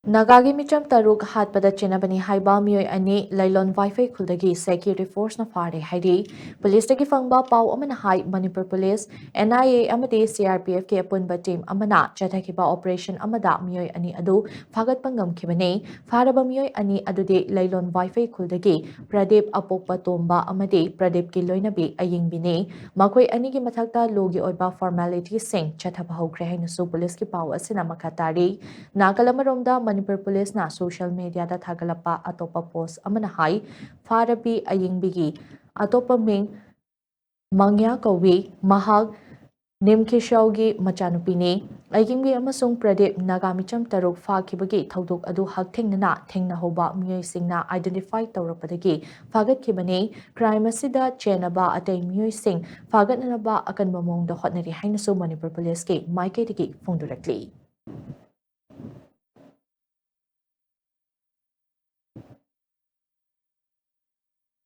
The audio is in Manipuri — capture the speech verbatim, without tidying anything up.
ꯅꯥꯒꯥꯒꯤ ꯃꯤꯆꯝ ꯇꯔꯨꯛ ꯍꯥꯠꯄꯗ ꯆꯦꯟꯅꯕꯅꯤ ꯍꯥꯏꯕ ꯃꯤꯑꯣꯏ ꯑꯅꯤ ꯂꯩꯂꯣꯟ ꯋꯥꯏꯐꯩ ꯈꯨꯜꯗꯒꯤ ꯁꯦꯀ꯭ꯌꯨꯔꯤꯇꯤ ꯐꯣꯔꯁꯅ ꯐꯥꯔꯦ ꯍꯥꯏꯔꯤ꯫ ꯄꯨꯂꯤꯁꯇꯒꯤ ꯐꯪꯕ ꯄꯥꯎ ꯑꯃꯅ ꯍꯥꯏ, ꯃꯅꯤꯄꯨꯔ ꯄꯨꯂꯤꯁ, NIA ꯑꯃꯗꯤ CRPFꯀꯤ ꯑꯄꯨꯟꯕ ꯇꯤꯝ ꯑꯃꯅ ꯆꯠꯊꯈꯤꯕ ꯑꯣꯄꯔꯦꯁꯟ ꯑꯃꯗ ꯃꯤꯑꯣꯏ ꯑꯅꯤ ꯑꯗꯨ ꯐꯥꯒꯠꯄ ꯉꯝꯈꯤꯕꯅꯤ꯫ ꯐꯥꯔꯕ ꯃꯤꯑꯣꯏ ꯑꯅꯤ ꯑꯗꯨꯗꯤ ꯂꯩꯂꯣꯟ ꯋꯥꯏꯐꯩ ꯈꯨꯜꯗꯒꯤ ꯄ꯭ꯔꯗꯤꯞ ꯑꯄꯣꯛꯄ ꯇꯣꯝꯕ ꯑꯃꯗꯤ ꯄ꯭ꯔꯗꯤꯞꯀꯤ ꯂꯣꯏꯅꯕꯤ ꯑꯌꯤꯡꯕꯤꯅꯤ꯫ ꯃꯈꯣꯏ ꯑꯅꯤꯒꯤ ꯃꯊꯛꯇ ꯂꯣꯒꯤ ꯑꯣꯏꯕ ꯐꯣꯔꯃꯦꯂꯤꯇꯤꯁꯤꯡ ꯆꯠꯊꯕ ꯍꯧꯈ꯭ꯔꯦ ꯍꯥꯏꯅꯁꯨ ꯄꯨꯂꯤꯁꯀꯤ ꯄꯥꯎ ꯑꯁꯤꯅ ꯃꯈꯥ ꯇꯥꯔꯤ꯫ ꯅꯥꯀꯜ ꯑꯃꯔꯣꯝꯗ, ꯃꯅꯤꯄꯨꯔ ꯄꯨꯂꯤꯁꯅ ꯁꯣꯁꯤꯌꯦꯜ ꯃꯤꯗꯤꯌꯥꯗ ꯊꯥꯒꯠꯂꯛꯄ ꯑꯇꯣꯞꯄ ꯄꯣꯁ ꯑꯃꯅ ꯍꯥꯏ, ꯐꯥꯔꯕꯤ ꯑꯌꯤꯡꯕꯤꯒꯤ ꯑꯇꯣꯞꯄ ꯃꯤꯡ ꯃꯪꯌꯥ ꯀꯧꯏ꯫ ꯃꯍꯥꯛ ꯅꯤꯝꯈꯤꯁꯥꯎꯒꯤ ꯃꯆꯥꯅꯨꯄꯤꯅꯤ꯫ ꯑꯌꯤꯡꯕꯤ ꯑꯃꯁꯨꯡ ꯄ꯭ꯔꯗꯤꯞ ꯅꯥꯒꯥ ꯃꯤꯆꯝ ꯇꯔꯨꯛ ꯐꯥꯈꯤꯕꯒꯤ ꯊꯧꯗꯣꯛ ꯑꯗꯨ ꯍꯛꯊꯦꯡꯅꯅ ꯊꯦꯡꯅꯍꯧꯕ ꯃꯤꯑꯣꯏꯁꯤꯡꯅ ꯑꯥꯏꯗꯦꯟꯇꯤꯐꯥꯏ ꯇꯧꯔꯛꯄꯗꯒꯤ ꯐꯥꯒꯠꯈꯤꯕꯅꯤ꯫ ꯀ꯭ꯔꯥꯏꯝ ꯑꯁꯤꯗ ꯆꯦꯟꯅꯕ ꯑꯇꯩ ꯃꯤꯑꯣꯏꯁꯤꯡ ꯐꯥꯒꯠꯅꯅꯕ ꯑꯀꯟꯕ ꯃꯑꯣꯡꯗ ꯍꯣꯠꯅꯔꯤ ꯍꯥꯏꯅꯁꯨ ꯃꯅꯤꯄꯨꯔ ꯄꯨꯂꯤꯁꯀꯤ ꯃꯥꯏꯀꯩꯗꯒꯤ ꯐꯣꯡꯗꯣꯔꯛꯂꯤ꯫